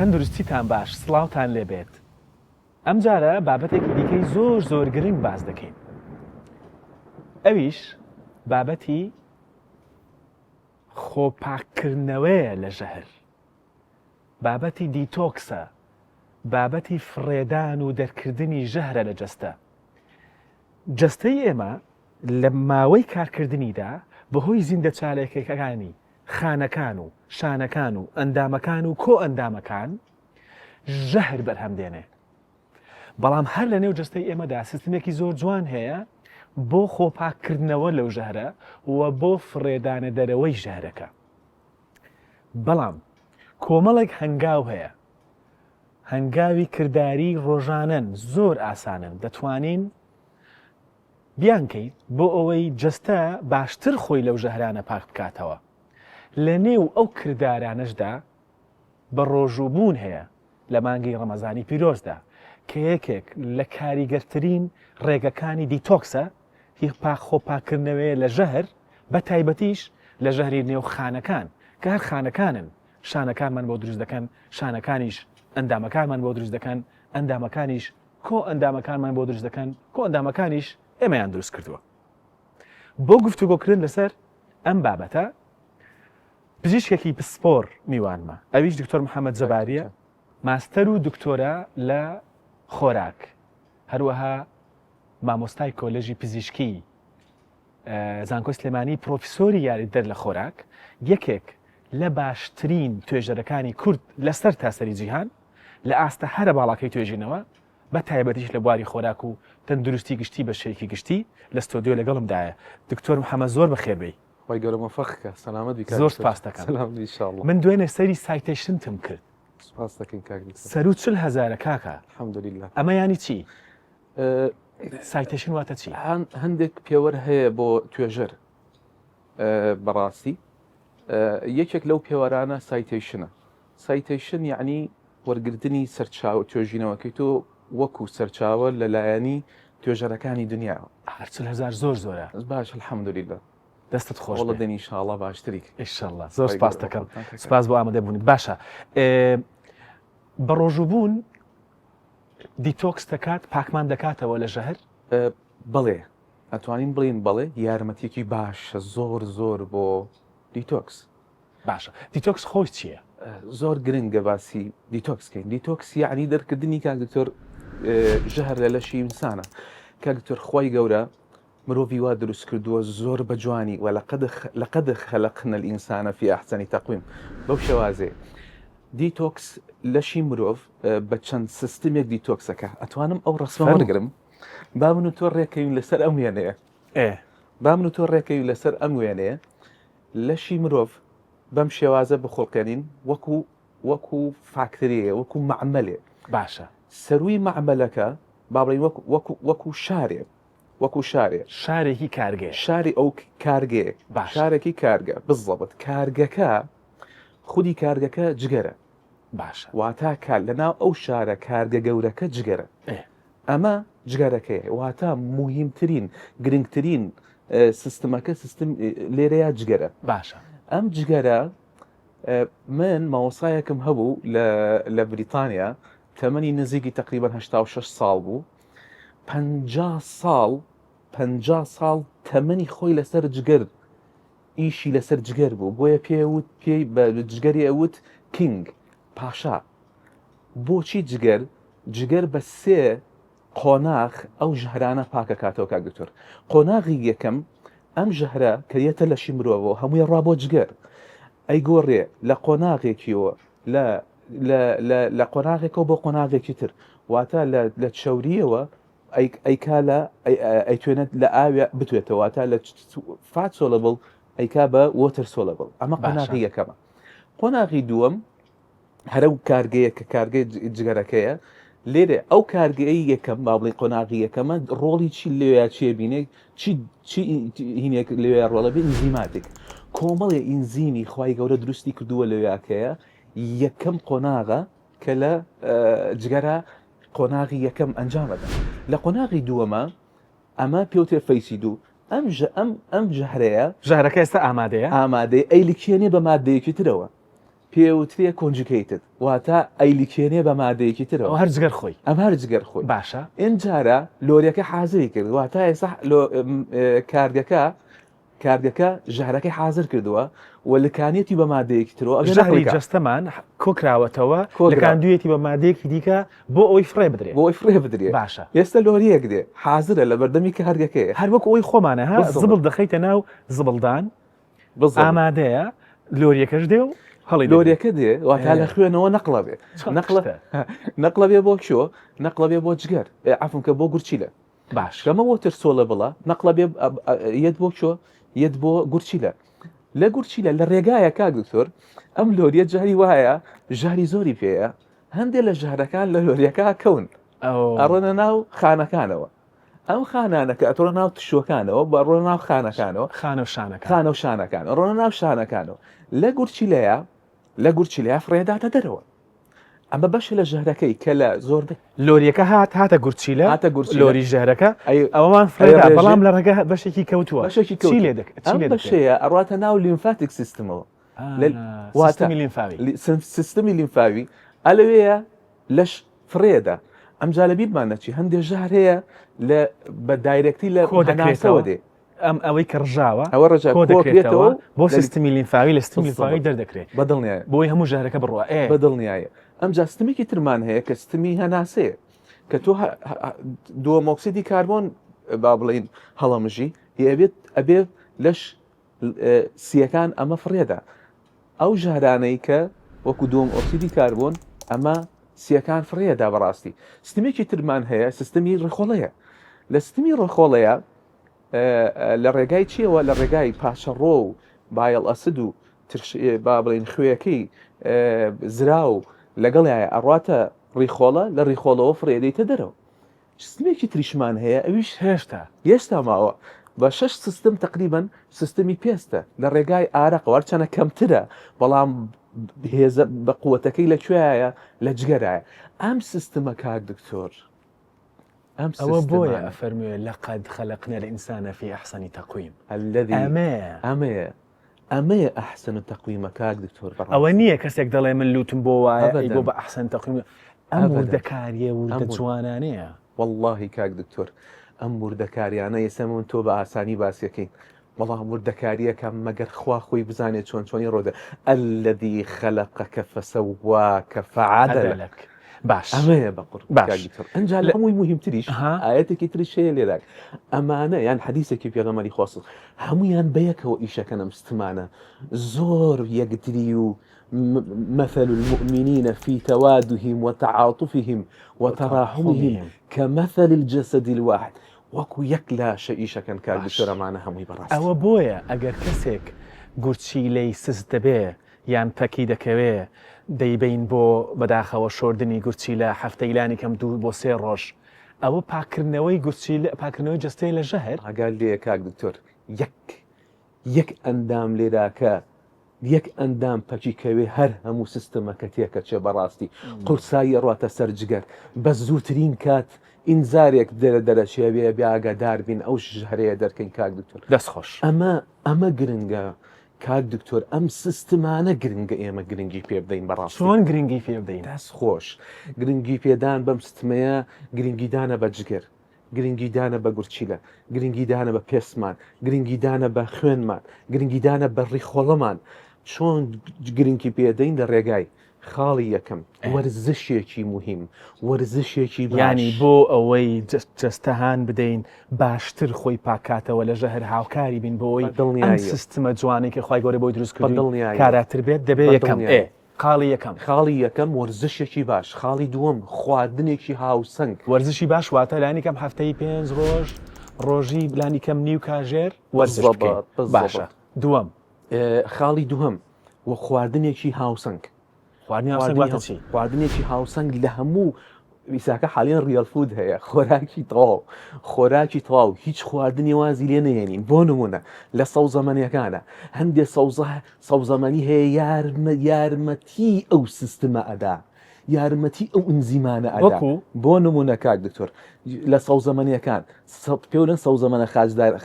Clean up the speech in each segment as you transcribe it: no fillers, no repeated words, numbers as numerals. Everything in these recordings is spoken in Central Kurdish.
تەندروستیتان باش سڵاوتان لێبێت ئەمجارە بابەتێکی دیکەی زۆر زۆر گرنگ باس دەکەین ئەویش بابەتی خۆپاککردنەوەیە لە ژەهر بابەتی دیتۆکسە بابەتی فڕێدان و دەرکردنی ژەهرە لە جەستە جەستەی ئێمە لە ماوەی کارکردنیدا بەهۆی زیندەچالێکەکانی خانەکان و شانەکان و ئەندامەکان و کۆئەندامەکان ژەهر بەرهەم دێنێ. بەڵام هەر لە نێو جەستەی ئێمەدا سیستمێکی زۆر جوان هەیە بۆ خۆپاککردنەوە لەو ژەهرە و بۆ فڕێدانە دەرەوەی ژەهرەکە. بەڵام کۆمەڵێک هەنگاو هەیە هەنگاوی کرداری ڕۆژانەن زۆر ئاسانن دەتوانین بیانکەیت بۆ ئەوەی جەستە باشتر خۆی لەو ژەهرانە پاک بکاتەوە. لە نێو ئەو کردارانەشدا بە ڕۆژوو بوون هەیە لە مانگی ڕەمەزانی پیرۆزدا کە یەکێک لە کاریگەرترین ڕێگەکانی دیتۆکسە هی پاک خۆ پاککردنەوەیە لە ژەهر بە تایبەتیش لە ژەهری نێو خانەکان کە هەر خانەکانن شانەکانمان بۆ دروست دەکەن شانەکانیش ئەندامەکانمان بۆ دروست دەکەن ئەندامەکانیش کۆ ئەندامەکانمان بۆ دروست دەکەن کۆ ئەندامەکانیش ئێمەیان دروست کردووە بۆ گفتوگۆکردن لەسەر ئەم بابەتە پزیشکێکی پسپۆر میوانمە ئەویش دکتۆر محەممەد جەباریە ماستەر و دکتۆرا لە خۆراک هەروەها مامۆستای کۆلێژی پزیشکی زانکۆی سلێمانی پرۆفیسۆری یاریدەر لە خۆراک یەکێک لە باشترین توێژەرەکانی کورد لەسەر تاسەری جیهان لە ئاستە هەرە باڵاکەی توێژینەوە، بە تایبەتیش لە بواری خۆراک و تەندروستی گشتی بە شێوەیەکی گشتی لە ستۆدیۆ لەگەڵمدایە. دکتۆر محەمەد زۆر بەخێر بێی. خوای گەورە مۆفەق کە سەلامەت بی کاک زۆر دکتۆر. سپاست دەکەم. سەلام بی ان شاء اللە. من دوێنێ سەیری citation تم کرد. سپاست دەکەین کاک دکتۆر. سەروو 40 هەزارە کاکە. الحمدللە. ئەمە یانی چی؟ citation واتە چی؟ هەندێک پێوەر هەیە بۆ توێژەر بەڕاستی یەکێک لەو پێوەرانە citation ە. citation یەعنی وەرگرتنی سەرچاوە توێژینەوەکەی تۆ وەکو سەرچاوە لە لایەنی توێژەرەکانی دنیاوە. ئاخر 40 هەزار زۆر زۆرە. باش الحمدللە. دەستت خۆش بێ. دەین ئینشاڵڵا باشتری. ئینشاڵڵا زۆر سپاست دەکەم. سپاس بۆ ئامادە بوونت. باشە بەڕۆژووبوون دیتۆکس دەکات پاکمان دەکاتەوە لە ژەهر؟ بەڵێ ئەتوانین بڵێین بەڵێ یارمەتیەکی باشە زۆر زۆر بۆ دیتۆکس. باشە دیتۆکس خۆی چییە؟ زۆر گرنگە باسی دیتۆکس کەین دیتۆکس یعنی دەرکردنی کاک دکتۆر ژەهر لە لەشی ئینسانە کاک دکتۆر خوای گەورە مرۆڤی وا دروست کردووە زۆر بە جوانی و لقد خلقنا الإنسان في أحسن تقويم بەو شێوازێ دیتۆکس لەشی مرۆڤ بە چەند سیستمێک دیتۆکسەکە ئەتوانم ئەو ڕسمە وەرگرم با من و تۆ ڕێکەوین لەسەر ئەم وێنەیە با من و تۆ ڕێکەوین لەسەر ئەم وێنەیە لەشی مرۆڤ بەم شێوازە بخوڵقێنین وەکو وەکو factory یە وەکو مەعمەلێ باشە سەروی مەعمەلەکە با بڵێین وەکو وەکو وەکو شارێ وەکو شارێ شارێکی کارگەیە شاری ئەو کارگەیە باشە شارێکی کارگە بزەبت کارگەکە خودی کارگەکە جگەرە باشە واتا کە لەناو ئەو شارە کارگە گەورەکە جگەرە ئێ. ئەمە جگەرەکەیە واتە موهیمترین گرنگترین سیستمەکە سیستم لێرەیە جگەرە باشە ئەم جگەرە من مامۆسایەکم هەبوو لە بریتانیا تەمەنی نزیکی تقریبا 86 ساڵ بوو 50 ساڵ 50 ساڵ تەمەنی خۆی لەسەر جگەر ئیشی لەسەر جگەر بوو بۆیە پێوت پێی بە جگەری ئەوت king پاشا بۆچی جگەر؟ جگەر بە سێ قۆناغ ئەو ژەهرانە پاکەکاتەوە کاک دکتۆر. قۆناغی یەکەم ئەم ژەهرە کە یەتە لەشی مرۆڤەوە هەمووی ڕا بۆ جگەر ئەیگۆڕێ لە قۆناغێکیەوە لە لە لە لە قۆناغێکەوە بۆ قۆناغێکی تر واتە لە لە چەوریەوە ئەیکا لە ئەیتوێنێت لە ئاوێ بتوێتەوە واتە لە fat soluble ئەیکا بە water soluble ئەمە قۆناغی یەکەمە قۆناغی دووەم هەر ئەو کارگەیە کە کارگەی جگەرەکەیە لێرە ئەو کارگەی یەکەم با بڵێ قۆناغی یەکەمە ڕۆڵی چی لێویا چیە بینێ چی چی هینێک لێویا ڕۆڵە بێ ئینزیماتێک کۆمەڵێ ئینزیمی خوای گەورە دروستی کردووە لەویاکەیە یەکەم قۆناغە کە لە جگەرە قۆناغی یەکەم ئەنجامەدە لە قۆناغی دووەمە ئەمە پێوتێ phase ی دوو ئەم ئەم ئەم ژەهرەیە ژەهرەکە ئێستا ئامادەیە ئامادەی ئەی لکێنێ بە مادەیەکی ترەوە. پێوترێ conjugated واتە ئەیلکێنێ بە مادەیەکی ترەوە. ئەوە هەر جگەر خۆی. ئەمە هەر جگەر خۆی. باشە. ئینجارە لۆریەکە حازری کرد واتە ئێستا کارگەکە کارگەکە ژەهرەکەی حازر کردووە و لکانیەتی بە مادەیەکی ترەوە ئەبێ ژەهری نەقڵی کا. جەستەمان کۆکراوەتەوە کۆکرا. لکاندوویەتی بە مادەیەکی دیکە بۆ ئەوەی فڕێ بدرێ. بۆ ئەوەی فڕێ بدرێ. باشە. ئێستا لۆریەک دێ حازرە لە بەردەمی کارگەکەیە. هەر وەکو ئەوەی خۆمانە ها بالضبط. زبڵ دەخەیتە ناو زبڵدان بالضبط. ئامادەیە لۆریەکەش دێ و هەڵی دەگرێ. لۆریەکە دێ واتا لە خوێنەوە نەقڵە بێ. چۆن نەقڵە شتە؟ نەقڵە بێ بۆ کوێ؟ نەقڵە بێ بۆ جگەر. ئێ عەفوم کە بۆ گورچیلە. باش. کەمە water soluble ە نەقڵە بێ یەت بۆ کوێ؟ یەت بۆ گورچیلە. لە گورچیلە لە ڕێگایە کاک دکتۆر ئەم لۆریە جاری وایە ژاری زۆری پێیە هەندێک لە ژارەکان لە لۆریەکە کەون ئەڕۆنە ناو خانەکانەوە ئەم خانانە کە ئەتۆڕە ناو تشوەکانەوە بە ڕۆنە ناو خانەکانەوە خانە و شانەکان خانە و شانەکان ڕۆنە ناو شانەکانەوە لە گورچیلەیە لە گورچیلەیە فڕێداتە دەرەوە ئەمە بەشە لە ژەهرەکەی کە لە زۆربەی. لۆریەکە هات هاتە گورچیلە هاتە گورچیلە لۆری ژەهرەکە ئەی ئەوەمان ئەی فڕێدا ڕێژێ بەڵام لە ڕێگە بەشێکی کەوتووە بەشێکی چی کەوتووە لێ دەک چی ئەم لێ دەکرێت بەشەیە ئەڕواتە ناو lymphatic system ەوە لە واتە سیستمی لیمفاوی لی- سم- سیستمی لیمفاوی ئەلەوەیە لەش فڕێدا ئەمجا لە بیرمان نەچی هەندێ ژەهر هەیە لە بە directly لە کۆ هەناسەوە دەکرێتەوە دێ ئەم ئەوەی کە ڕژاوە ئەوە ڕژا کۆ دەکرێتەوە کۆکرێتەوە بۆ سیستمی لیمفاوی لە سیستمی لیمفاوی بالضبط. دەردەکرێت بەدڵنیایە بۆی هەموو ژەهرەکە بڕوا ئێ بەدڵنیایە ئەمجا ستمێکی ترمان هەیە کە ستمی هەناسەیە کە تۆ دووەم ئۆکسیدی کاربۆن با بڵین هەڵەمژی ئەبێت ئەبێ لەش سیەکان ئەمە فڕێدا ئەو ژەهرانەی کە وەکو دووەم ئۆکسیدی کاربۆن ئەمە سیەکان فڕێدا بەڕاستی ستمێکی ترمان هەیە سیستمی ڕیخۆڵەیە لە ستمی ڕیخۆڵەیە لە ڕێگای چیەوە لە ڕێگای پاشەڕۆ و bile acid و ترش با بڵێین خوێەکەی زراو لەگەڵیایە ئەڕاتە ڕیخۆڵە لە ڕیخۆڵەوە فڕێدەیتە دەرەوە سیستمێکی تریشمان هەیە ئەویش هێشتا هێشتا ماوە بە شەش سیستم تقریبا سیستمی پێستە لە ڕێگای ئارەقەوە هەرچەنە کەمترە بەڵام هێزە بە قوتەکەی لە کوێیە لە جگەرایە ئەم سیستمە کاک دکتۆر ئەم ئەوە بۆیە ئەفەرموێ لقد خلقنا الإنسان في أحسن تقويم الذي ئەمەیە ئەمەیە ئەمەیە أحسن تقویم ە کاک دکتۆر بەڕاستی. ئەوە نییە کەسێک دەڵێ من لوتم بۆ وایە ئەی بۆ ئەبەدەن بە أحسن تقويم ئەم ئەبەدەن وردەکاریە وردە ئەم ورد جوانانەیە. وەڵڵاهی کاک دکتۆر ئەم وردەکاریانە ئێستا من تۆ بە ئاسانی باسیەکەین بەڵام وردەکاریەکە مەگەر خوا خۆی بزانێت چۆن چۆنی ڕۆدە الذي خلقك فسواك فعدلك عدلك باش ئەمەیە بە قڕ باش کاک دکتۆر ئەنجا لە لە هەمووی مهمتریش ها ئایەتێکی تریش هەیە لێرە ئەمانە یان حەدیسێکی پێغەمبەری خوا صلی هەموویان بەیەکەوە ئیشەکەن ئەم ستمانە زۆر یەکتری و مثل المؤمنین في توادهم وتعاطفهم وتراحمهم وترحمهم كمثل الجسد الواحد وەکو یەک لاشە ئیشەکەن کاک باش دکتۆر ئەمانە هەمووی بەڕاستی. ئەوە بۆیە ئەگەر کەسێک گورچیلەی سست دەبێ یان پەکی دەکەوێ دەیبەین بۆ بەداخەوە شۆردنی گورچیلە هەفتەی لانی کەم دوو بۆ سێ ڕۆژ ئەوە پاککردنەوەی گورچیلە پاککردنەوەی جەستەیە لە ژەهر. ئاگات لێیە کاک دکتۆر یەک یەک ئەندام لێرا کە یەک ئەندام پەکی کەوێ هەر هەموو سیستمەکە تێکەچێ بەڕاستی قورسایی ئەڕواتە سەر جگەر بە زووترین کات ئینزارێک دەرە دەرەچێ بێ بێ ئاگادار بین ئەو ژەهرەیە دەرکەین کاک دکتۆر دەست خۆش. ئەمە ئەمە گرنگە کاک دکتۆر ئەم سیستمانە گرنگە ئێمە گرنگی پێ بدەین بەڕاستی. چۆن گرنگی پێ بدەین؟ دەست خۆش گرنگی پێدان بەم ستمەیە گرنگیدانە بە جگەر گرنگیدانە بە گورچیلە، گرنگیدانە بە پێستمان، گرنگیدانە بە خوێنمان، گرنگیدانە بە ڕیخۆڵەمان، چۆن گرنگی پێدەین لە ڕێگای خاڵی یەکەم وەرزشێکی موهیم، وەرزشێکی باش. یانی بۆ ئەوەی جەستە هان بدەین باشتر خۆی پاککاتەوە لە ژەهر هاوکاری بین بۆ ئەوەی ئەم سیستمە جوانەی کە خوای گەورە بۆی دروست کردووین کاراتر بێت دەبێ یەکەم ئێ خاڵی یەکەم. خاڵی یەکەم وەرزشێکی باش. خاڵی دووەم خواردنێکی هاوسەنگ. وەرزشی باش واتە لانی کەم هەفتەی پێنج ڕۆژ ڕۆژی لانی کەم نیو کاژێر وەرزش بکەین. باشە دووەم. خاڵی دووهەم و خواردنێکی هاوسەنگ. خواردنی هاوسەنگ واتە چی؟ خواردنێکی هاوسەنگ لە هەموو ئیساکە حالیان real food هەیە خۆراکی تەواو خۆراکی تەواو هیچ خواردنی وازی لێ نەهێنین بۆ نمونە لە سەوزەمەنیەکانە هەندێ سەوزە سەوزەمەنی هەیە یارمە یارمەتی ئەو سیستمە ئەدا. یارمەتی ئەو ئینزیمانە ئەدا. وەکو؟ بۆ نموونە کاک دکتۆر لە سەوزەمەنیەکان پێولن سەوزەمەنە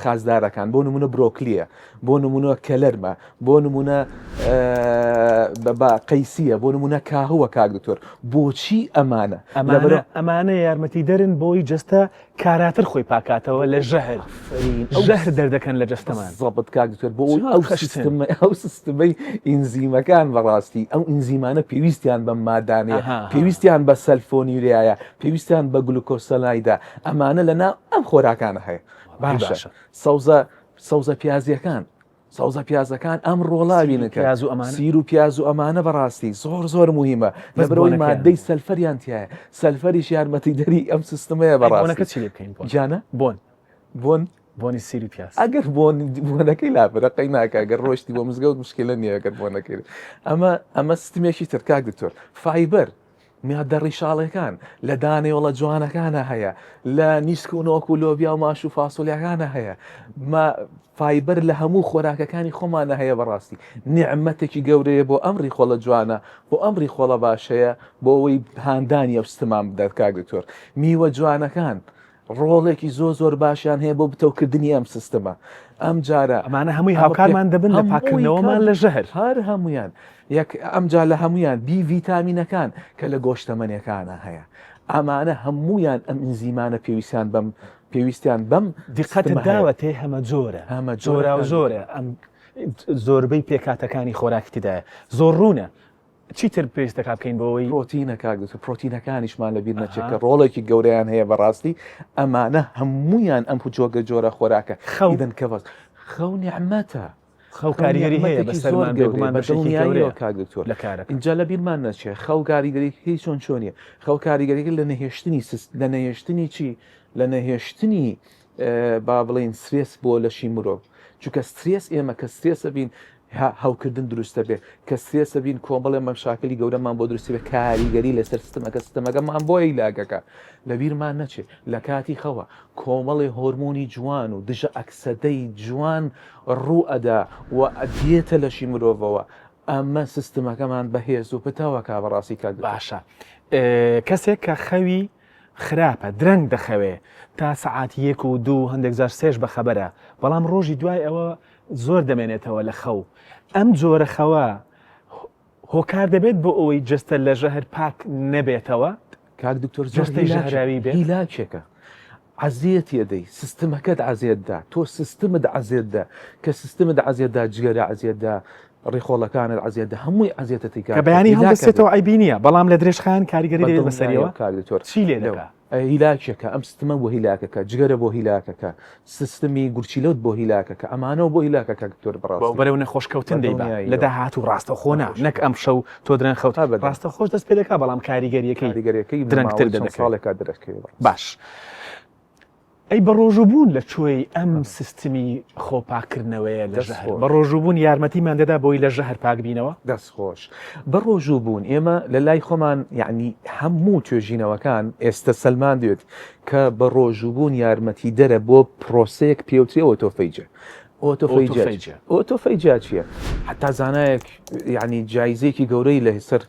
خازدارەکان بۆ نمونە برۆکلیە بۆ نمونە کەلەرمە بۆ نمونە بە قەیسیە بۆ نمونە کاهوە کاک دکتۆر بۆچی ئەمانە ئەمانە ئەمانە یارمەتی دەرن بۆی جەستە کاراتر خۆی پاکاتەوە لە ژەهر ژەهر دەردەکەن لە جەستەمان زەبت کاک دکتۆر بۆ ئەو سیستمە ئەو سیستمەی ئینزیمەکان بەڕاستی ئەو ئینزیمانە پێویستیان بەم مادانەیە پێویستیان بە سەلفۆنیوریایە پێویستیان بە گلوکۆسەلایدە ئەمانە لەناو ئەم خۆراکانە هەیە باشە سەوزە سەوزە پیازیەکان سەوزە پیازەکان ئەم ڕۆڵا بینن کە پیاز و ئەمانە سیر و پیاز و ئەمانە بەڕاستی زۆر زۆر موهیمە لەبەرئەوەی مادەی سەلفەریان تیایە سەلفەریش یارمەتیدەری ئەم سیستمەیە بەڕاستی بۆنەکە چی لێ بکەین بۆن گیانە بۆن بۆن بۆنی سیر و پیاز ئەگەر بۆن بۆنەکەی لابرە قەی ناکە گەر ڕۆشتی بۆ مزگەوت مشکلە نییە گەر بۆنەکەی ئەمە ئەمە سیستمێکی تر کاک دکتۆر فایبەر ماددە ڕیشاڵیەکان لە دانەوێڵە جوانەکانە هەیە، لە نیسک و نۆک و لۆبیا و ماش و فاسۆلیاکانە هەیە، ما فایبەر لە هەموو خۆراکەکانی خۆمانە هەیە بەڕاستی نیعمەتێکی گەورەیە بۆ ئەم ڕیخۆڵە جوانە بۆ ئەم ڕیخۆڵە باشەیە بۆ ئەوەی هاندانی ئەو ستمان بدات کاک دکتۆر میوە جوانەکان ڕۆڵێکی زۆر زۆر باشیان هەیە بۆ بتەوکردنی ئەم سیستمە ئەم جارە ئەمانە هەمووی هاوکارمان دەبن لە پاکردنەوەمان لە ژەهر هەر هەمویان یەک ئەمجا لە هەمویان بی ڤیتامینەکان کە لە گۆشتەمەنیەکانە هەیە ئەمانە هەمویان ئەم ئینزیمانە پێویستیان بەم پێویستیان بەم دیقەتت داوەتێ هەمە جۆرە هەمە جۆرا و زۆرە ئەم زۆربەی پێکاتەکانی خۆراکی تێدایە زۆر ڕوونە چیتر پێویست دەکات بکەین بۆ ئەوەی پرۆتینە کاک دکتۆر پرۆتینەکانیشمان لەبیر نەچێت کە ڕۆڵێکی گەورەیان هەیە بەڕاستی ئەمانە هەمویان ئەم جۆگە جۆرە خۆراکە خەو ئیدەن کە بەس خەو نیعمەتە خەو کاریگەری هەیە بەسەرمان بێگومان بەشێکی گەورەیە کاک دکتۆر لە کارەکە ئینجا لەبیرمان نەچێت خەو کاریگەری هی چۆن چۆنیە خەو کاریگەری لە نەهێشتنی سست لە نەهێشتنی چی لە نەهێشتنی با بڵێین سترێس بۆ لەشی مرۆڤ چونکە سترێس ئێمە کە سترێسە بین هەوکردن دروستە بێ کە سترێسە بین کۆمەڵێ مەشاکلی گەورەمان بۆ دروستی بێ کاریگەری لەسەر سیستمەکە سیستمەکەمان بۆی لاگەکە لەبیرمان نەچێت لە کاتی خەوە کۆمەڵێ هۆرمۆنی جوان و دژە ئەکسەدەی جوان ڕوو ئەدا و ئەدێتە لەشی مرۆڤەوە ئەمە سیستمەکەمان بەهێز و پتەوەکە بەڕاستی کاک باشە کەسێک کە خەوی خراپە درەنگ دەخەوێ تا سەعات یەک و دوو هەندێک جار سێش بەخەبەرە بەڵام ڕۆژی دوای ئەوە زۆر دەمێنێتەوە لە خەو ئەم جۆرە خەوە هۆکار دەبێت بۆ ئەوەی جەستە لە ژەهر پاک نەبێتەوە؟ کاک دکتۆر زۆر جەستەی ژەهراوی بێت؟ هیلاکێکە عەزێتی ئەدەی سیستمەکەت عەزێت دا تۆ سیستمت عەزێت دا کە سیستمت عەزێت دا جگەرە عەزێت دا ڕیخۆڵەکانت عەزێت دا هەمووی عەزێتەتی کە بەیانی هەڵدەستێتەوە عەیبی نییە بەڵام لە درێژخایەن کاریگەری دەبێت بەسەریەوە کاک دکتۆر چی لێ دەکا؟ هیلاکێکە ئەم سیستمە بۆ هیلاکەکە جگەرە بۆ هیلاکەکە سیستمی گورچیلەوت بۆ هیلاکەکە ئەمانەوە بۆ هیلاکەکە دکتۆر بەڕاستی بەرەو نەخۆشکەوتن دەیبا لە داهاتوو ڕاستەوخۆ نا نەک ئەمشەو تۆ درەنگ خەوت ڕاستەوخۆش دەست پێ دەکا بەڵام کاریگەریەکەی کاریگەریەکەی درەنگتر دەردەکەوێت ساڵێکا دەرەکەوێت باش ئەی بەڕۆژووبوون لە کوێی ئەم سیستمی خۆپاککردنەوەیە لە ژەهر؟ بەڕۆژووبوون یارمەتیمان دەدا بۆی لە ژەهر پاک بینەوە؟ دەست خۆش. بەڕۆژووبوون ئێمە لە لای خۆمان یەعنی هەموو توێژینەوەکان ئێستە سەلماندوێتی کە بەڕۆژووبوون یارمەتیدەرە بۆ پرۆسەیەک پێوترێ ئۆتۆفەیجە. ئۆتۆفەیجە ئۆتۆفەیجا چییە؟ حتا زانایەک یەعنی جایزەیەکی گەورەی لەسەر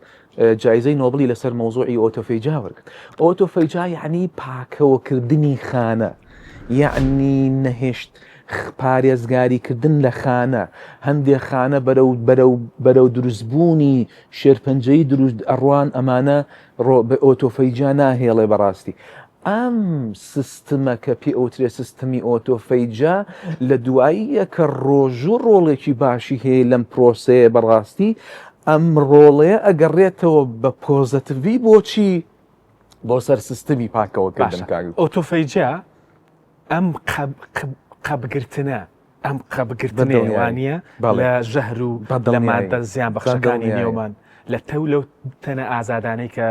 جایزەی نۆبڵی لەسەر مەوزوعی ئۆتۆفەیجا وەرگرت. ئۆتۆفەیجا یەعنی پاکەوەکردنی خانە، یەعنی نەهێشت پارێزگاریکردن لە خانە، هەندێک خانە بەرەو بەرەو بەرەو دروستبوونی شێرپەنجەیی دروست ئەڕوان ئەمانە ڕۆ بە ئۆتۆفەیجا ناهێڵێ بەڕاستی. ئەم سیستمە کە پێ ئەوترێ سیستمی ئۆتۆفەیجا لە دواییە کە ڕۆژوو ڕۆڵێکی باشی هەیە لەم پرۆسەیە بەڕاستی ئەم ڕۆڵەیە ئەگەڕێتەوە بە پۆزەتڤی بۆچی بۆ سەر سیستمی پاکەوەکردن باشە ئۆتۆفەیجا ئەم قەپگرتنە ئەم قەپگرتنەیە وانییە لە ژەهر و لە ماددە زیان بەخشەکانی نێومان لە تەو لەو تەنە ئازادانەی کە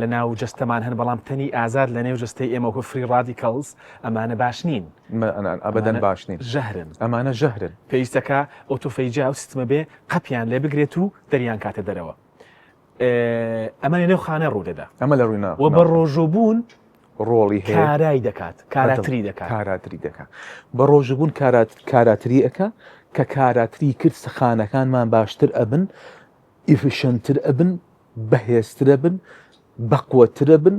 لە ناو جەستەمان هەن بەڵام تەنی ئازاد لە نێو جەستەی ئێمە وەکو free radicals ئەمانە باش نین ئەبەدەن باش نین ژەهرن ئەمانە ژەهرن پێویستەکە ئۆتۆفەیجا و سیستمە بێ قەپیان لێ بگرێت و دەریان کاتە دەرەوە ئەمە لە نێو خانە ڕوو دەدا ئەمە لە ڕووی و بە ڕۆژووبوون ڕۆڵی هەیە کارای دەکات کاراتری دەکات کاراتری دەکات بە ڕۆژووبوون کاراتری ئەکا کە کاراتری کرد خانەکانمان باشتر ئەبن efficient تر ئەبن. بەهێزترە بن بەقوەترە بن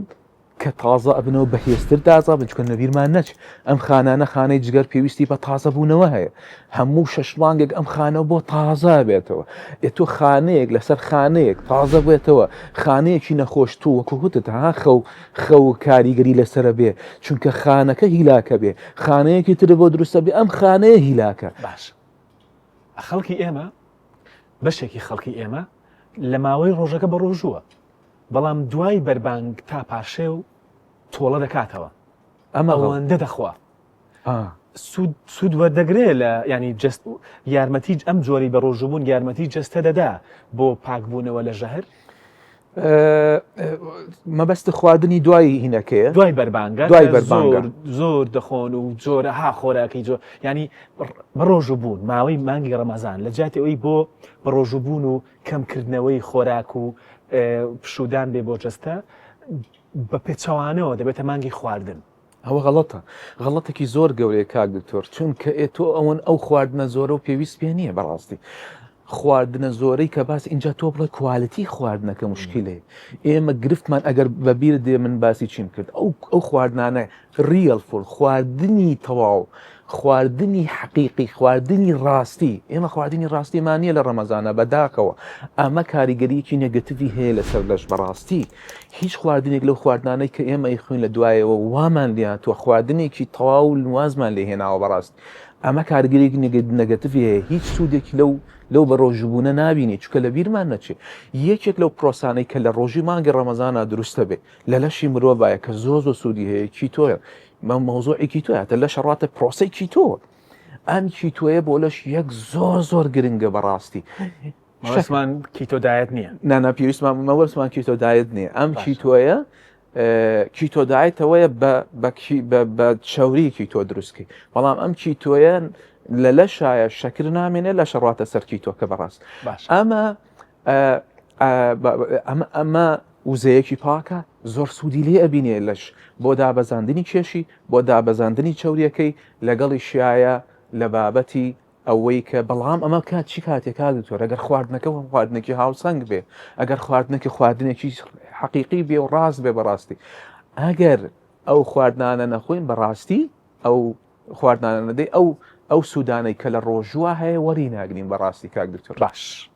کە تازە ئەبنەوە بەهێزتر تازە بن چونکە لەبیرمان نەچ ئەم خانانە خانەی جگەر پێویستی بە تازە بوونەوە هەیە هەموو شەش مانگێک ئەم خانە بۆ تازە بێتەوە ئێ تۆ خانەیەک لەسەر خانەیەک تازە بێتەوە خانەیەکی نەخۆش تۆ وەکو وتت ها خەو خەو کاریگەری لەسرە بێ چونکە خانەکە هیلاکە بێ خانەیەکی تر بۆ دروستە بێ ئەم خانەیە هیلاکە باش خەڵکی ئێمە بەشێکی خەڵکی ئێمە لە ماوەی ڕۆژەکە بە ڕۆژووە بەڵام دوای بەربانگ تا پارشێو تۆڵە دەکاتەوە ئەمە ئەوەندە دەخوا سوود سوود وەردەگرێ لە ینی جست یارمەتی ئەم جۆری بە ڕۆژوبوون یارمەتی جەستە دەدا بۆ پاکبوونەوە لە ژەهر مەبەست خواردنی دوای هینەکەیە دوای بەربانگە دوای بەربانگە زۆر دەخۆن و جۆرەها خۆراکی جۆ ینی بەڕۆژوو بوون ماوەی مانگی ڕەمەزان لە جیاتی ئەوی بۆ بەڕۆژوو بوون و کەمکردنەوەی خۆراک و پشوودان بێ بۆ جەستە بە پێچەوانەوە دەبێتە مانگی خواردن. ئەوە غەڵەتە غەڵەتێکی زۆر گەورەیە کاک دکتۆر چونکە ئێ تۆ ئەوەن ئەو خواردنە زۆرە و پێویست پێ نییە بەڕاستی خواردنە زۆرەی کە باس اینجا تۆ بڵێ quality خواردنەکە مشکلەیە ئێمە گرفتمان ئەگەر بەبیر دێ من باسی چیم کرد ئەو ئەو خواردنانە real food خواردنی تەواو خواردنی حەقیقی خواردنی ڕاستی ئێمە خواردنی ڕاستیمان نییە لە ڕەمەزانە بەداخەوە ئەمە کاریگەریەکی negative ی هەیە لەسەر لەش بەڕاستی هیچ خواردنێک لەو خواردنانەی کە ئێمە ئەیخۆین لە دوایەوە وامان لێهاتووە خواردنێکی تەواو وازمان لێ هێناوە بەڕاست ئەمە کارگەریەکی negative ی هەیە هیچ سوودێکی لەو لەو بەڕۆژووبوونە نابینی چونکە لە بیرمان نەچێ یەکێک لەو پرۆسانەی کە لە ڕۆژی مانگی ڕەمەزانا دروستە بێ لە لەشی مرۆڤایە کە زۆر زۆر سوودی هەیە keto یە مەوزوعی keto یە تە لەش ڕاتە پرۆسەی keto ئەم keto یە بۆ لەش یەک زۆر زۆر گرنگە بەڕاستی مەبەستمان keto diet نییە نانا پێویستمان مەبەستمان keto diet نییە ئەم keto یە keto diet ەوەیە بە چەوری keto دروستکەی بەڵام ئەم keto یە لە لەشایە شەکر نامێنێ لە شەڕاتە سەر keto کە بەڕاست ئەمە ئەمە ئەمە وزەیەکی پاکە زۆر سوودی لێ ئەبینێ لەش بۆ دابەزاندنی کێشی بۆ دابەزاندنی چەوریەکەی لەگەڵی شایە لە بابەتی ئەوەی کە بەڵام ئەمە کات چی کاتێک کاک دکتۆر ئەگەر خواردنەکە خواردنێکی هاوسەنگ بێ ئەگەر خواردنێکی خواردنێکی حەقیقی بێ و ڕاست بێ بەڕاستی ئەگەر ئەو خواردنانە نەخۆین بەڕاستی ئەو خواردنانە نەدەی ئەو ئەو سوودانەی کە لە ڕۆژوە هەیە وەری ناگرین بەڕاستی کاک دکتۆر باش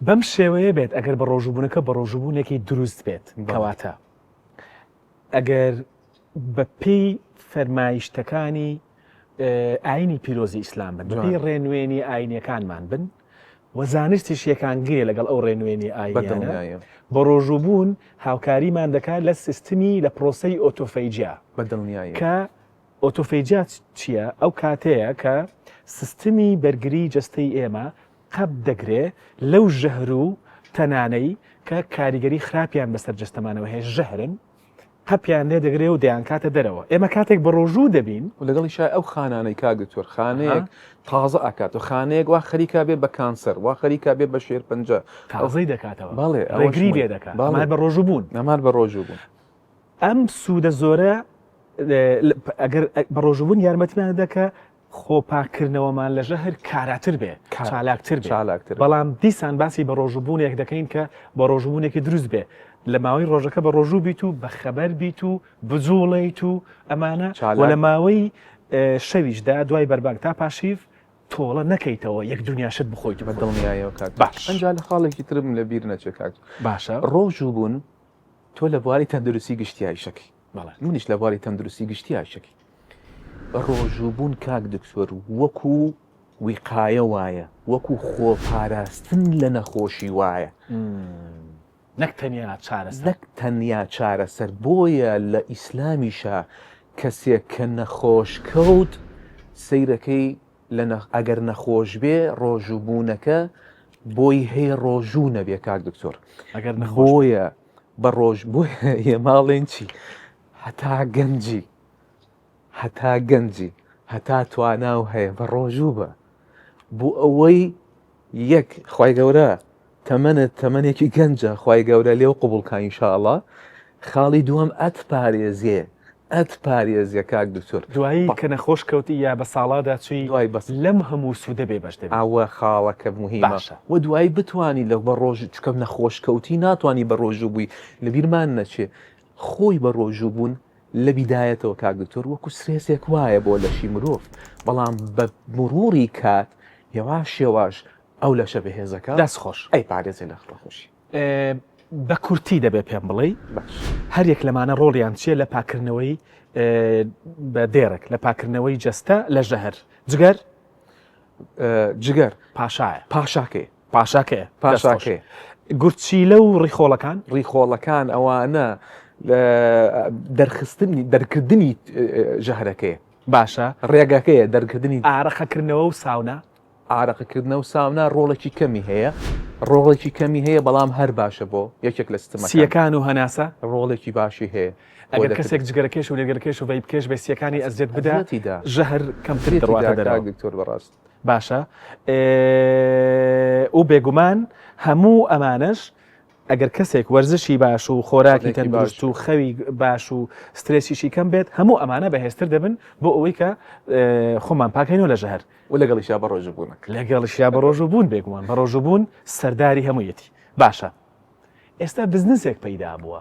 بەم شێوەیە بێت ئەگەر بە ڕۆژوبوونەکە بە ڕۆژوبوونێکی دروست بێت کەواتە ئەگەر بە پێی فەرمایشتەکانی ئاینی پیرۆزی ئیسلام بن بەپێی ڕێنوێنی ئاینیەکانمان بن و زانستیش یەکانگیرە لەگەڵ ئەو ڕێنوێنی ئاینیانە بە ڕۆژووبوون هاوکاریمان دەکات لە سیستمی لە پرۆسەی autophagy بەدڵنیایی کە autophagy چییە؟ ئەو کاتەیە کە سیستمی بەرگری جەستەی ئێمە قەپ دەگرێ لەو ژەهر و تەنانەی کە کاریگەری خراپیان بەسەر جەستەمانەوە هەیە ژەهرن قەپیان لێ دەگرێ و دەیانکاتە دەرەوە ئێمە کاتێک بە ڕۆژوو دەبین و لەگەڵیشا ئەو خانانەی کاک دکتۆر خانەیەک تازە ئەکات و خانەیەک وا خەریکا بێ بە کانسەر وا خەریکا بێ بە شێرپەنجە تازەی دەکاتەوە بەڵێ ڕێگری لێ دەکات ئەمە بە ڕۆژوو بوون ئەمان بە ڕۆژوو بوون ئەم سوودە زۆرە ئەگەر بە ڕۆژوو بوون یارمەتیمان دەدا کە خۆ پاککردنەوەمان لە ژەهر کاراتر بێ چالاکتر بێ چالاکتر بەڵام دیسان باسی بە ڕۆژووبوونێک دەکەین کە بە ڕۆژووبوونێکی دروست بێ لە ماوەی ڕۆژەکە بە ڕۆژوو بیت و بە خەبەر بیت و بجوڵێیت و ئەمانە و لە ماوەی شەویشدا دوای بەربانگ تا پاشیڤ تۆڵە نەکەیتەوە یەک دنیا شت بخۆیت بە دڵنیایەوە کاک باش ئەنجا لە خاڵێکی ترم لە بیر نەچێ کاک باشە ڕۆژوو بوون تۆ لە بواری تەندروستی گشتی ئایشەکەی بەڵێ منیش لە بواری تەندروستی گشتی ئایشەکەی ڕۆژووبوون کاک دکتۆر وەکو ویقایە وایە وەکو خۆپاراستن لە نەخۆشی وایە نەک تەنیا چارەسەر نەک تەنیا چارەسەر بۆیە لە ئیسلامیشا کەسێک کە نەخۆش کەوت سەیرەکەی لە ئەگەر نەخۆش بێ ڕۆژووبوونەکە بۆی هەیە ڕۆژوو نەبێ کاک دکتۆر ئەگەر نەخۆش بۆیە بە ڕۆژ بۆیە ئێماڵێن چی هەتا گەنجی هەتا گەنجی هەتا تواناو هەیە بە ڕۆژوو بە بۆ ئەوەی یەک خوای گەورە تەمەنت تەمەنێکی گەنجە خوای گەورە لێو قبوڵ کا ان شاء اللە خاڵی دووەم ئەت پارێزێ. ئەت پارێزیە کاک دکتۆر. دوایی کە نەخۆش کەوتی یا بە ساڵادا چووی دوای بەس لەم هەموو سوودە بێ بەش دەبی. ئەوە خاڵەکە موهیمە. باشە. وە دوایی بتوانی لە بە ڕۆژ چونکە نەخۆش کەوتی ناتوانی بە ڕۆژوو بووی لە بیرمان نەچێ خۆی بە ڕۆژوو بوون لە بیدایەتەوە کاک دکتۆر وەکو سترێسێک وایە بۆ لەشی مرۆڤ بەڵام بە مروری کات هێواش هێواش ئەو لەشە بەهێزەکە دەست خۆش. ئەیپارێزێ لە نەخۆشی. بە کورتی دەبێ پێم بڵێی هەر یەک لەمانە ڕۆڵیان چییە لە پاکردنەوەی بە دێڕێک لە پاکردنەوەی جەستە لە ژەهر جگەر جگەر پاشایە پاشاکەی پاشاکەیە پاشاکەی گورچیلە و ڕیخۆڵەکان ڕیخۆڵەکان ئەوانە دەرخستنی دەرکردنی ژەهرەکەی باشە ڕێگەکەیە دەرکردنی ئارەقەکردنەوە و ساونا ئارەقەکردنە و ساونا ڕۆڵێکی کەمی هەیە ڕۆڵێکی کەمی هەیە بەڵام هەر باشە بۆ یەکێک لە ستمەکان. سییەکان و هەناسە؟ ڕۆڵێکی باشی هەیە بۆ ئەگەر دەکرد. کەسێک جگەرەکێش و نێرگەلەکێش و vape کێش بێ سییەکانی ئەزیەت بدا ئەزیەتی دا. ژەهر کەمتر ئەزیەتی دەڕواتە دا دەرەوە. کاک دکتۆر بەڕاست. باشە و بێگومان هەموو ئەمانەش ئەگەر کەسێک وەرزشی باش و خۆراکی تەندروست و خەوی باش و سترێسیشی کەم بێت هەموو ئەمانە بەهێزتر دەبن بۆ ئەوەی کە خۆمان پاکەینەوە لە ژەهر. و لەگەڵیشیا بە ڕۆژوو بوونەکە. لەگەڵیشیا بە ڕۆژوو بوون بێگومان بە ڕۆژوو بوون سەرداری هەموویەتی. باشە ئێستا بزنسێک پەیدا بووە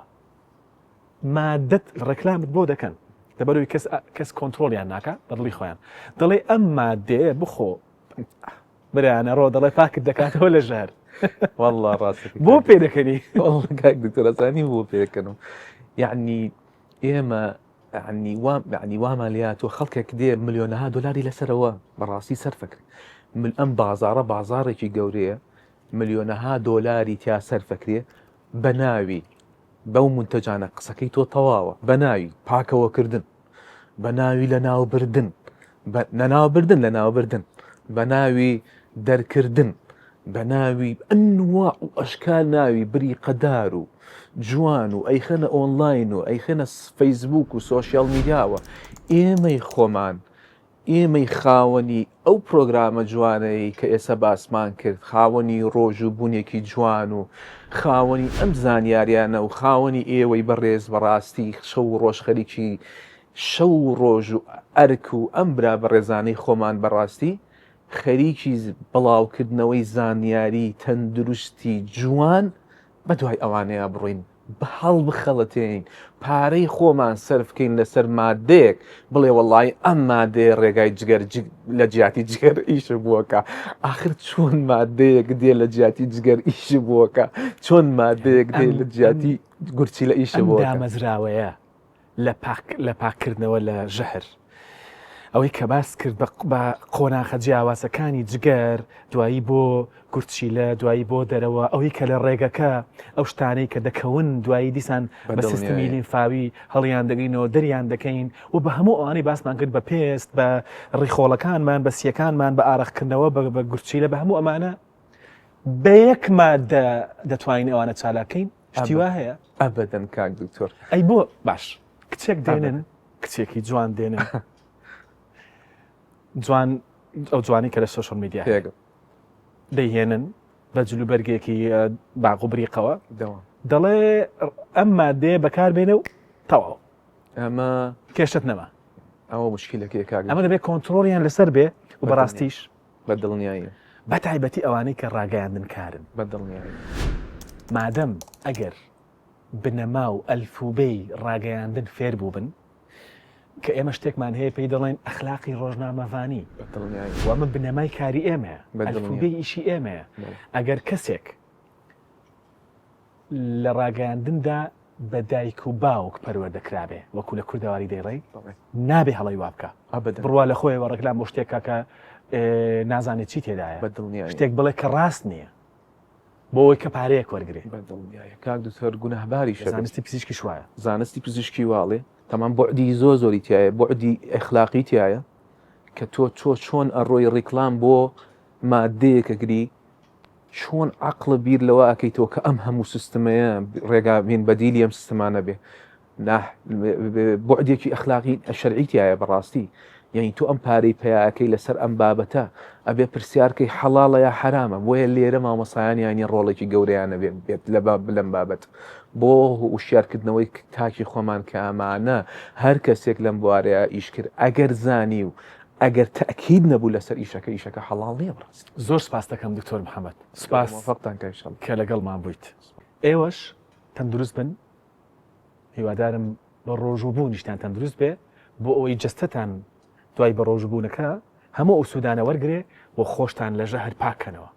مادەت ڕێکلامت بۆ دەکەن لەبەرەوەی کەس کەس کۆنترۆڵیان ناکا بە دڵی خۆیان دەڵێ ئەم مادەیە بخۆ برایانە ڕۆ دەڵێ پاکت دەکاتەوە لە ژەهر. والله ڕاستەکەی بۆ پێ دەکەنی؟ والله کاک دکتۆر ئەزانی بۆ پێ دەکەنم یعنی ئێمە یعنی وا یعنی وامان لێ هاتووە خەڵکێک دێ ملیۆنەها دۆلاری لەسەرەوە بەڕاستی سەرفەکرێ من ئەم بازاڕە بازاڕێکی گەورەیە ملیۆنەها دۆلاری تیا سەرفەکرێ بە ناوی بەو منتەجانە قسەکەی تۆ تەواوە بە ناوی پاکەوەکردن بە ناوی لەناوبردن لەناوبردن لەناوبردن بە ناوی دەرکردن بە ناوی ئەنوا و ئەشکال ناوی بریقەدار و جوان و ئەیخەنە ئۆنلاین و ئەیخەنە فەیسبوک و social media وە ئێمەی خۆمان ئێمەی خاوەنی ئەو پرۆگرامە جوانەی کە ئێسە باسمان کرد، خاوەنی ڕۆژ و بوونێکی جوان و خاوەنی ئەم زانیاریانە و خاوەنی ئێوەی بەڕێز بەڕاستی شەو و ڕۆژ خەریکی شەو و ڕۆژ و ئەرک و ئەم برا بەڕێزانەی خۆمان بەڕاستی خەریکی بڵاوکردنەوەی زانیاری تەندروستی جوان بەدوای ئەوانەیا بڕۆین. هەڵبخەڵەتێنین پارەی خۆمان سەرف کەین لەسەر مادەیەک بڵێ وەڵی ئەم مادەیە ڕێگای جگەر لە جیاتی جگەر ئیشە بووەکە ئاخر چۆن مادەیەک دێ لە جیاتی جگەر ئیشە بووەکە چۆن مادەیەک دێ لە جیاتی گورچی لە ئیشە بۆ دامەزراوەیە لە پاک لە پاککردنەوە لە ژەهر. ئەوەی کە باست کرد بە بە قۆناخە جیاوازەکانی جگەر، دوایی بۆ گورچیلە، دوایی بۆ دەرەوە، ئەوەی کە لە ڕێگەکە ئەو شتانەی کە دەکەون دوایی دیسان بە سیستمی لیمفاوی هەڵیان دەگرینەوە دەریان دەکەین و بە هەموو ئەوانەی باسمان کرد بە پێست، بە ڕیخۆڵەکانمان، بە سییەکانمان، بە ئارەقکردنەوە، بە گورچیلە، بە هەموو ئەمانە بە یەک مادە دەتوانین ئەوانە چالاک کەین؟ شتی وا هەیە؟ ئەبەدەن کاک دکتۆر. ئەی بۆ باش کچێک دێنن کچێکی جوان دێنن جوان ئەو جوانی کە لە social media دەیهێنن بە جلوبەرگێکی باغ و بریقەوە دەڵێ ئەم مادەیە بەکار بێنە و تەواو ئەمە کێشت نەما ئەوە مشکلەکەی کاک ئەمە دەبێت کۆنترۆڵیان لەسەر بێ و بەڕاستیش بە دڵنیایی. بە تایبەتی ئەوانەی کە ڕاگەیاندنکارن. بە دڵنیایی. مادەم ئەگەر بنەما و ئەلفوبێی ڕاگەیاندن فێر بووبن، کە ئێمە شتێکمان هەیە پێی دەڵێن ئەخلاقی ڕۆژنامەڤانی. بە دڵنیایی. و ئەمە بنەمای کاری ئێمەیە. بە دڵنیایی. ئەلفوبێی ئیشی ئێمەیە. بەڵێ. ئەگەر کەسێک لە ڕاگەیاندندا بە دایک و باوک پەروەردە کرابێ وەکو لە کوردەواری دەیڵێی نابێ هەڵەی وا بکا بڕوا لە خۆیەوە ڕێکلام بۆ شتێک کە نازانێت چی تێدایە شتێک بڵێ کە ڕاست نییە بۆ ئەوەی کە پارەیەک وەرگێ کاک دکتۆر گوناهباری زانستی پزیشکی وایە زانستی پزیشکی واڵێ تەمام بەعدی زۆر زۆری تایە بەعدی ئەخلاقی تایە کە تۆ چۆ چۆن ئەڕۆی ڕیکلام بۆ مادەیەکە گری چۆن عەقڵ بیر لەوە ئەکەیتەوە کە ئەم هەموو سیستمەیە ڕێگا بین بەدیلی ئەم سیستمانە بێ نا بوعدێکی ئەخلاقی شەرعی تایە بەڕاستی. یانی تۆ ئەم پارەی پەیاکەی لەسەر ئەم بابەتە ئەبێ پرسیارکەی حەڵاڵە یا حەرامە بۆیە لێرە مامۆسایان یانی ڕۆڵێکی گەورەیان نەبێ بێت لە لەم بابەت بۆ وشیارکردنەوەی تاکی خۆمان کە ئەمانە هەر کەسێک لەم بوارەیە ئیش کرد ئەگەر زانی و ئەگەر تەئکید نەبوو لەسەر ئیشەکە ئیشەکە حەڵاڵ نییە بەڕاستی. زۆر سپاست دەکەم دکتۆر محمد سپاس موفقتان کە ان شاء اللە. کە لەگەڵمان بوویت. ئێوەش تەندروست بن هیوادارم بە ڕۆژوو بوونیشتان تەندروست بێ بۆ ئەوەی جەستەتان دوای بە ڕۆژوو بوونەکە هەموو ئەو سوودانە وەرگرێ و خۆشتان لە ژەهر پاک کەنەوە.